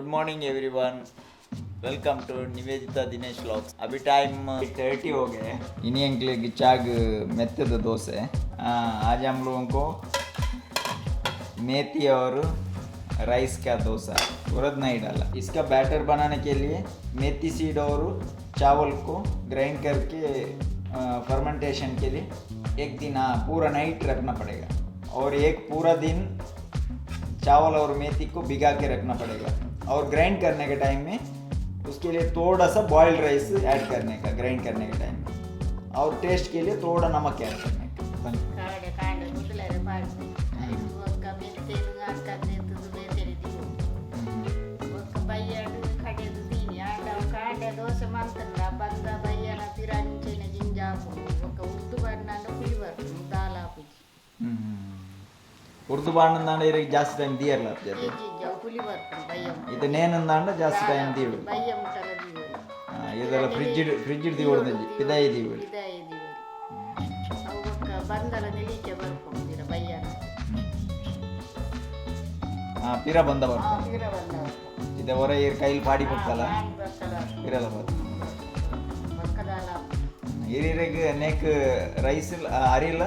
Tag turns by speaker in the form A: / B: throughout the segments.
A: Good morning everyone, welcome to Nivedita Dinesh vlogs. अभी time 30 हो गए। इन्हीं अंकले की चाग मेत्ते दोसे। आज हम लोगों को मेथी और राइस का डोसा, उड़द नहीं डाला। इसका बैटर बनाने के लिए मेथी सीड और चावल को ग्राइंड करके फर्मेंटेशन के लिए एक दिन, हाँ, पूरा नाइट रखना पड़ेगा और एक पूरा दिन चावल और मेथी को भिगा के रखना पड़ेगा। और ग्राइंड करने के टाइम में उसके लिए थोड़ा सा बॉइल्ड राइस ऐड करने का, ग्राइंड करने के टाइम में, और टेस्ट के लिए थोड़ा नमक ऐड करने का।
B: ಕಾಡೆ ಕಾಂಡೆ ಮುದಲೆರೆ ಪಾಡ್ದು ಬೊಕ್ಕ ಮೆತ್ತೆನು ಅಕ್ಕಂದೆತ್ತದು ಬೇತೆರೆ ದೀವು ಬೊಕ್ಕ ಬಯ್ಯಾಡು ಕಡೆದು ದೀನಿ ಆಂಡ ಅವು ಕಾಂಡೆ ದೋಸೆ ಮಲ್ತಂಡ ಬಂದ ಬಯ್ಯನ ಪಿರ ಅಂಚೆನೆ ಜಿಂಜ ಆಪುಂಡು ಬೊಕ್ಕ ಉರ್ದು ಬಣ್ಣಂಡ ಪುಳಿ ಬರ್ಪುಂಡು ದಾಲ ಆಪುಜಿ.
A: ಉರ್ದು ಬಾಂಡಂದಾಂಡ ಇರಗೆ ಜಾಸ್ತಿ ಟೈಮ್ ದಿಯರ್ಲ.
B: ಇಜ್ಜಿ, ಅವು ಪುಳಿ ಬರ್ಪುಂಡು ಬಯ್ಯ.
A: ಇದು ನೇನಂದಾಂಡ ಜಾಸ್ತಿ ಟೈಮ್ ದೀವು.
B: ಬಯ್ಯ ಮುಟ್ಟಲ ದೀವೊಲಿ.
A: ಇದೆಲ್ಲ ಫ್ರಿಜ್ ಫ್ರಿಜ್ ದೀವೊಡು, ಪಿದಾಯಿ ದೀವೊಲಿ.
B: ಪಿದಾಯಿ ದೀವೊಲಿ. ಅವು ಬೊಕ್ಕ ಬಂದಲ ನಿಲಿಕೆ ಬರ್ಪುಂಡು ಪಿರ ಬಯ್ಯನ.
A: ಹಾಂ, ಪಿರ ಬಂದ ಬರ್ಪುಂಡು.
B: ಪಿರ ಬಂದ ಬರ್ಪುಂಡು.
A: ಇದು ಹೊರ ಇರ್ ಕೈಲಿ ಪಾಡಿ ಬಕ್ಕಲ್ಲ.
B: ಪಾಡಿ ಬಕ್ಕಲ.
A: ಪಿರಲ ಬರ್ಪುಂಡು.
B: ಬೊಕ್ಕ ದಾಲ ಆಪುಜಿ.
A: ಹಿರಿಯರಿಗೆ ನೇಕ್ ರೈಸ್ ಅರಿಲ.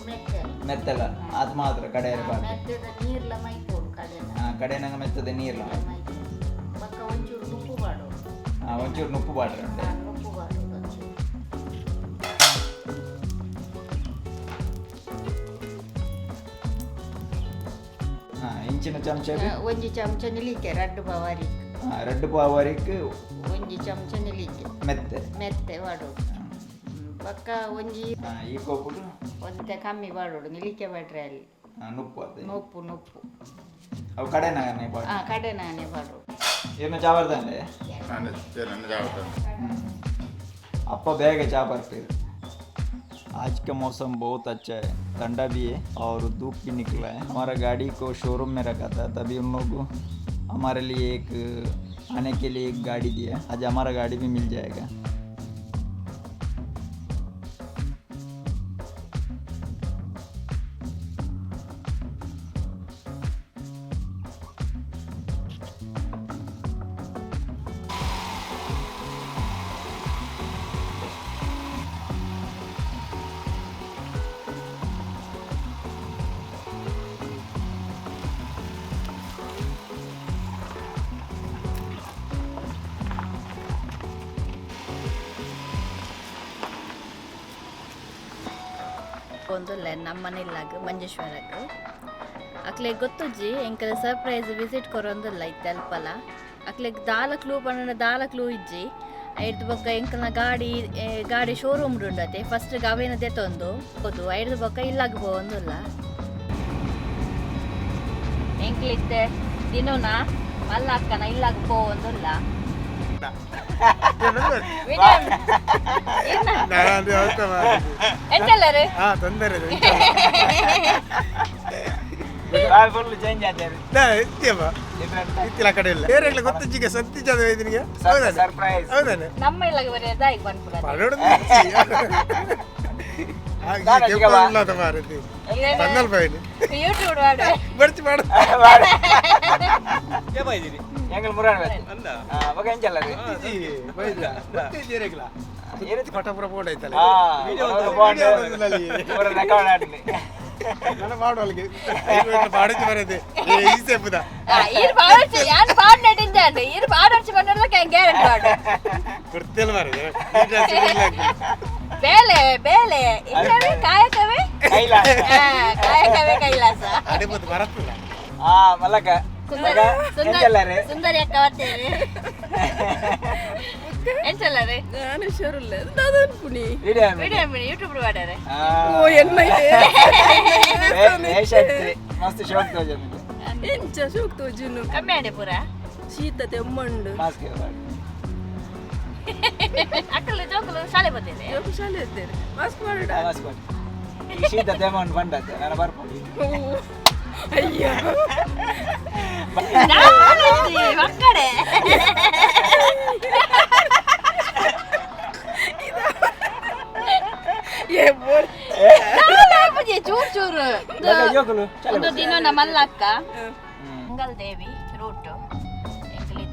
B: ಮೆತ್ತೆಲ.
A: ಮೆತ್ತಲ ಅದು ಮಾತ್ರ ಕಡೆ ಪಾಡ್ದು.
B: ಮೆತ್ತೆದ ನೀರ್ಲ ಮೈಪೋಡು ಕಡೆನ.
A: ಹಾಂ, ಕಡೆ ನಂಗೆ ಮೆತ್ತದ ನೀರ್ಲ.
B: ಮೈಪೋಡು ಬೊಕ್ಕ ಒಂಚೂರು ನುಪ್ಪು ಪಾಡೋಡು.
A: ಹಾಂ, ಒಂಚೂರು ನುಪ್ಪು ಪಾಡ್ರೆ ಉಂಟು.
B: ಹಾ, ನುಪ್ಪು ಪಾಡೋಡು ಒಂಚೂರು.
A: ಹಾಂ, ಇಂಚಿನ ಚಮಚ?
B: ಒಂಜಿ ಚಮಚ ನಿಲಿಕೆ, ರಡ್ಡು ಪವಾರಿಕ್.
A: ಹಾಂ, ರಡ್ಡು ಪಾವರಿಕ್.
B: ಒಂಜಿ ಚಮಚ ನಿಲಿಕೆ.
A: ಮೆತ್ತೆ.
B: ಮೆತ್ತೆ ಪಾಡೋಡು. ಬೊಕ್ಕ ಒಂಜಿ
A: ಹಾಂ, ಈ ಕೋಪುಡು.
B: ಒಂತೆ ಕಮ್ಮಿ ಪಾಡೋಡು ನಿಲಿಕೆ ಪಾಡ್ರೆ ಅಲ್ಲಿ.
A: ಹಾಂ, ನುಪ್ಪು ಅದು.
B: ನುಪ್ಪು ನುಪ್ಪು.
A: ಅವು ಕಡೆ ನಾನೇ ಪಾಡು.
B: ಹಾ, ಕಡೆ ನಾನೇ ಪಾಡೋಡು.
A: ಏನು ಚಾವರ್ದಂಡೆ?
C: ನಾನು ನನ್ನ ಜಾವತ್ತ.
A: अप्पा बैग है चाय पर। फिर आज का मौसम बहुत अच्छा है, ठंडा भी है और धूप भी निकला है। हमारा गाड़ी को शोरूम में रखा था, तभी उन लोगों को हमारे लिए एक आने के लिए एक गाड़ी दिया। आज हमारा गाड़ी भी मिल जाएगा।
D: ಒಂದುಲ್ಲ ನಮ್ಮನೆಲ್ಲಾಗ ಮಂಜೇಶ್ವರಕ್ಕೆ ಅಕ್ಲೆಗ್ ಗೊತ್ತುಜ್ಜಿ, ಎಂಕಲ್ ಸರ್ಪ್ರೈಸ್ ವಿಸಿಟ್ ಕೊರೊಂದುಲ್ಲ ಇತ್ತೆ ಅಲ್ಪಲ. ಅಕ್ಲೆಗ್ ದಾಲ ಕ್ಲೂ ಪಂಡ ದಾಲ ಕ್ಲೂ ಇಜ್ಜಿ. ಐರ್ದ್ ಬೊಕ್ಕ ಎಂಕಲ್ನ ಗಾಡಿ ಗಾಡಿ ಶೋರೂಮ್ ಉಂಡತೆ, ಫಸ್ಟ್ ಅವೇನ ದೆತೊಂದು ಹೌದು, ಐರ್ದ್ ಬೊಕ್ಕ ಇಲ್ಲಾಗ ಪೋವೊಂದುಲ್ಲ. ಎಂಕ್ಲಿತ್ತೆ ದಿನೋನ ಮಲ್ಲ ಅಕ್ಕನ ಇಲ್ಲಾಗ ಪೋವೊಂದುಲ್ಲ.
C: ನಾನು
D: ಎಂತೆಲ್ಲರು?
C: ಹಾ, ತೊಂದರೆ.
A: ಫುಲ್ ಚೇಂಜ್ ಆದ್ರೆ.
C: ಇತ್ತಿಲ್ಲ ಕಡೆ ಇಲ್ಲ, ಬೇರೆ ಗೊತ್ತಿಜ್ಜಿಗೆ ಸತ್ತಿಜ್ಜದ ಇದನಿಗೆ, ಹೌದಾನೆ?
A: ಸರ್ಪ್ರೈಸ್.
C: ಹೌದಾನೆ?
D: ನಮ್ಮ ಇಲ್ಲಾಗ ಬರೆಯದಾಗಿ ಬಂದ್ಬಿಡ.
C: ಪಡೋಡು.
A: ದಾನ ಸಿಗವಾ?
C: ಮಾರತಿ ಬಂದಲ್ಪ.
D: ಯೂಟ್ಯೂಬ್ ಮಾಡು.
C: ಬರ್ಚಿ ಮಾಡು.
A: ಎಂಗಲ್ ಮುರಾಣ ಬೊಕ ಎಂಚಲ್ಲ ರೀ?
C: ಪಟಪುರ ಬೋರ್ಡ್ ಐತಲ್ಲ.
A: ಪೂರ ರೆಕಾರ್ಡ್ ಆಡ್ಲಿ.
C: ನನ್ನ ಮಾಡುವಲ್ಲಿಗೆ ಪಾಡಚ್ಚಿ ಬರದೆ ಈ ಸೇಪುದ.
D: ಈರ್ ಪಾಡೊಡ್ಚಿ, ಯಾನ್ ಪಾಡ್ನೆಟ್ ಇಂಜಾಂಡ್ ಈರ್ ಪಾಡೊಡ್ಚಿ ಪಂಡರ್ಲ ಗ್ಯಾರಂಟಿ ಪಾಡು.
C: ಕೊಡ್ತಿಲ್ಲ ಮಾರದೆ.
D: ಬೇಲೆ ಬೇಲೆ ಇಂಚವೇ ಕಾಯಕವೇ
A: ಕೈಲಾಸ.
D: ಆ, ಕಾಯಕವೇ ಕೈಲಾಸ.
C: ಅಡಿಪತ್ತು ಬರತ್ತಿಲ್ಲ.
A: ಹಾ, ಮಲ್ಲಕ್ಕ.
D: ಸುಂದರ
A: ಎಂಚಲ್ಲ ರೀ?
D: ಸುಂದರಿ ಅಕ್ಕ ಬರ್ತೇವೆ. ಎಂಚಲ್ಲ ರೀ?
E: ನಾನು ಹುಷಾರಿಲ್ಲ ದಾದನ್ಪುಣಿ.
A: ವಿಡಿಯೋ.
D: ವಿಡಿಯೋ ಯೂಟ್ಯೂಬ್ ಮಾಡ್ಯಾರೆ.
E: ಓ ಎನ್ನ.
A: ಮಸ್ತ್ ಶೋಕ್ ತೋಜ.
E: ಎಂಚ ಶೋಕ್ ತೋಜುನು?
D: ಕಮ್ಮಿ ಆಡೆ ಪೂರ.
E: ಶೀತ ತೆಮ್ಮಂಡು.
A: ಮಾಸ್ಕ್.
D: ಅಕ್ಕಲು ಜೋಕುಲು ಶಾಲೆ ಬರ್ತಿದೆ.
E: ಜೋಕು ಶಾಲೆ ಇದ್ದೇನೆ, ಮಾಸ್ಕ್ ಮಾಡ.
A: ಮಾಸ್ಕ್. ಈ ಶೀತ ತೇಮನ್ ಬಂಡತ್ತೆ ನಾನು ಬರ್ಪುಂಡು.
E: ಅಯ್ಯೋ.
D: ಮಕ್ಕಡೆ.
E: ಏ ಬೋರ್.
D: ಚೂರು ಚೂರು.
A: ಜೋಕುಲು.
D: ಒಂದು ದಿನ ನಮ್ಮಲ್ಲ ಅಕ್ಕ ಮಂಗಲ್ ದೇವಿ ರೂಟ್.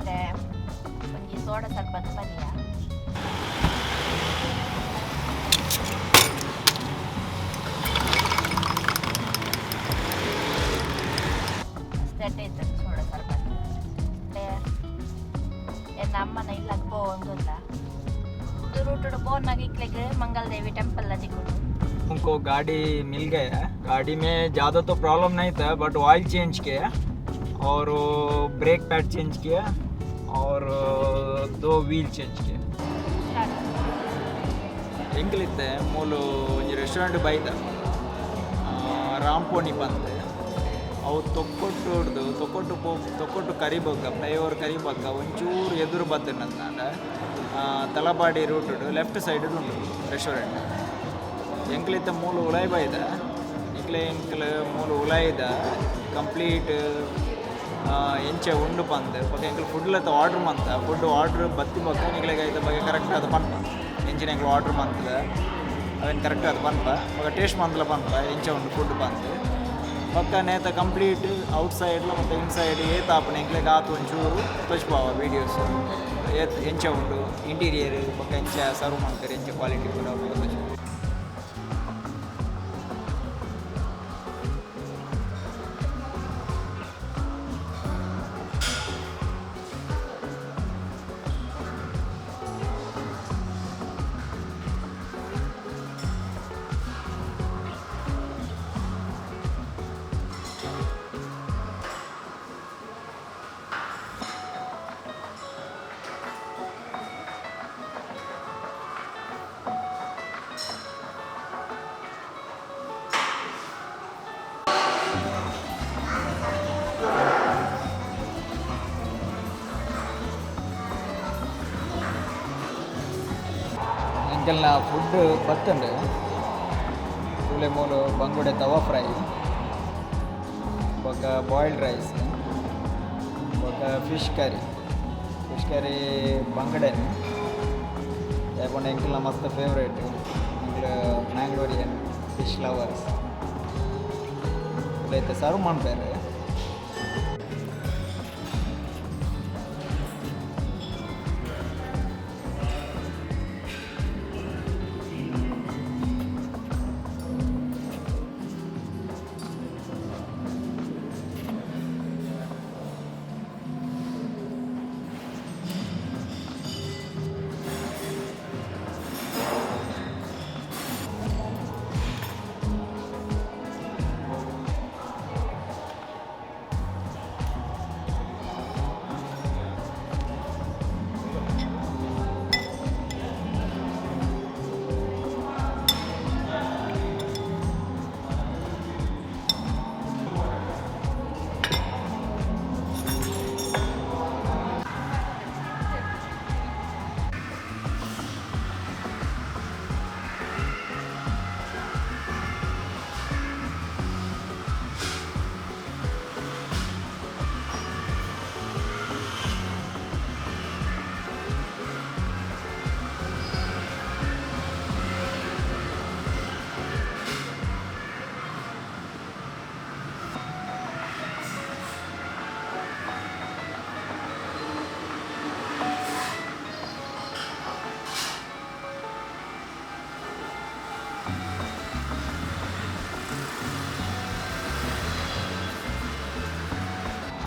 D: ಇತ್ತೆ ಒಂಜಿ ಸೋಡ ಸರ್ಬತ್ ಪರಿಯ. ಮಸ್ತ್ ಎಡ್ಡೆ ಇತ್ತು ಸೋಡ ಸರ್ಬತ್. ಮತ್ತೆ ಎನ್ನ ಅಮ್ಮನ ಇಲ್ಲಗ್ ಪೋವೊಂದುಲ್ಲ. ರೂಟುಡು ಪೋನಾಗ ಇಕ್ಲೆಗ್ ಮಂಗಲದೇವಿ ಟೆಂಪಲ್ ತಿಕ್ಕುಂಡು.
A: हमको गाड़ी मिल गया। गाड़ी में ज़्यादा तो प्रॉब्लम नहीं था, बट ऑयल चेंज किया और वो ब्रेक पैड चेंज किया और दो व्हील चेंज किया। ಎಂಕಲಿತ್ತೆ ಮೂಲು ಒಂಜಿ ರೆಸ್ಟೋರೆಂಟ್ ಬೈದ, ರಾಂಪೋಣಿ ಪಂತ್. ಅವು ತೊಕ್ಕೊಟ್ಟು ಹಿಡ್ದು ತೊಕ್ಕೊಟ್ಟು ಪೋ, ತೊಕ್ಕೊಟ್ಟು ಕರಿಬೊಕ್ಕ, ಫ್ಲೈಓವರ್ ಕರಿಬೊಕ್ಕ ಒಂಚೂರು ಎದುರು ಬತ್ತಂಡ ತಲಪಾಡಿ ರೂಟ್ ಲೆಫ್ಟ್ ಸೈಡ್ ಉಂಡು ರೆಸ್ಟೋರೆಂಟ್. ಎಂಕ್ಲಿತ್ತ ಮೂಲು ಉಲಾಯ್ ಬೈದ. ಎಂಕ್ಲೆ ಎಂಕ್ಲ ಮೂಲು ಉಲಾಯ್ದ ಕಂಪ್ಲೀಟ್ ಎಂಚ ಉಂಡು ಪಂದ್ ಬೊಕ ಎಂಕ್ಲು ಫುಡ್ಲತ್ತ ಆರ್ಡ್ರ್ ಮಂತ. ಫುಡ್ ಆರ್ಡ್ರ್ ಬತ್ತಿ ಬೊಕ್ಕ ನಿಕ್ಲೆಗ್ ಐತ ಬಗ್ಗೆ ಕರೆಕ್ಟ್ ಆದ್ ಪನ್ಪ, ಎಂಚಿನ ಎಂಕ್ಲು ಆರ್ಡ್ರ್ ಮಂತದ ಅವೆನ್ ಕರೆಕ್ಟ್ ಆದ್ ಪನ್ಪ. ಬೊಕ ಟೇಸ್ಟ್ ಮಂತ್ಲ ಪನ್ಪ ಎಂಚ ಉಂಡು ಫುಡ್ ಪಂದ್. ಬೊಕ್ಕ ನೇತ ಕಂಪ್ಲೀಟ್ ಔಟ್ ಸೈಡ್ಲ ಮತ್ತು ಇನ್ಸೈಡ್ ಏತ್ ಆಪುಂಡು ಎಂಕ್ಲೆಗ್ ಆತ್ ಒಂಚೂರು ತೋಜ್ಪಾವ ವೀಡಿಯೋಸ್. ಏತ್ ಎಂಚ ಉಂಡು ಇಂಟೀರಿಯರ್, ಬೊಕ್ಕ ಎಂಚ ಸರ್ವ್ ಮಲ್ಪೆರ್, ಎಂಚ ಕ್ವಾಲಿಟಿ ಪೂರ ಪೂರ ತೋಜ್ಪಾವ. ಎಂಕಲ್ನ ಫುಡ್ ಬತ್ತುಂಡು. ತೂಲೆ, ಮೂಲು ಬಂಗುಡೆ ತವಾ ಫ್ರೈ, ಬೊಕ ಬಾಯ್ಲ್ಡ್ ರೈಸ್, ಬೊಕ ಫಿಶ್ ಕರಿ. ಫಿಶ್ ಕರಿ ಬಂಗಡೆನ್ ಯಾಕಂದ್ರೆ ಎಂಕಲ್ನ ಮಸ್ತ್ ಫೇವ್ರೇಟ್. ಎಂಕ್ಲು ಮ್ಯಾಂಗ್ಳೂರಿಯನ್ ಫಿಶ್ ಲವರ್ಸ್. ಇತ್ತೆ ಸರ್ವ್ ಮನ್ಪೆರ್.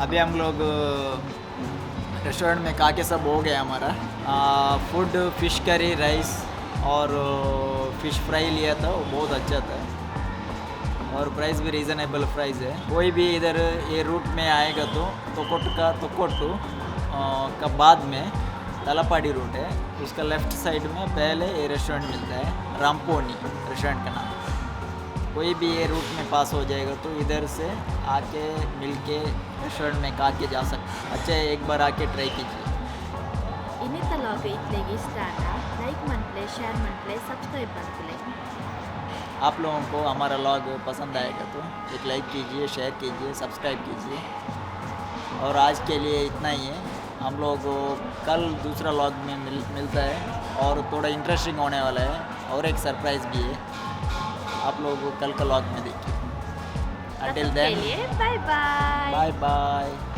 A: अभी हम लोग रेस्टोरेंट में खा के सब हो गया हमारा फूड। फिश करी, राइस और फिश फ्राई लिया था, वो बहुत अच्छा था और प्राइस भी रीज़नेबल प्राइस है। कोई भी इधर ये रूट में आएगा तो तोकोट का, तोकोटू का बाद में तलापाड़ी रूट है, उसका लेफ्ट साइड में पहले ये रेस्टोरेंट मिलता है, रामपोनी रेस्टोरेंट का नाम। कोई भी ये रूट में पास हो जाएगा तो इधर से आके मिल के रेस्टोरेंट में खा के जा सकते। अच्छा है, एक बार आके ट्राई कीजिए।
D: ಇನ್ನಿತ ಲಾಗ್ ಇತ್ಲೆಗ್ ಇಷ್ಟ ಆಂಡ ಲೈಕ್ ಮನ್ಪುಲೆ, ಶೇರ್ ಮನ್ಪುಲೆ, ಸಬ್ಸ್ಕ್ರೈಬ್ ಮನ್ಪುಲೆ.
A: आप लोगों को हमारा व्लॉग पसंद आएगा तो एक लाइक कीजिए, शेयर कीजिए, सब्सक्राइब कीजिए और आज के लिए इतना ही है। हम लोग कल दूसरा व्लॉग में मिलता है और थोड़ा इंटरेस्टिंग होने वाला है और एक सरप्राइज़ भी है। आप लोग कल का व्लॉग में देखिए। Until then,
D: bye bye.
A: Bye bye.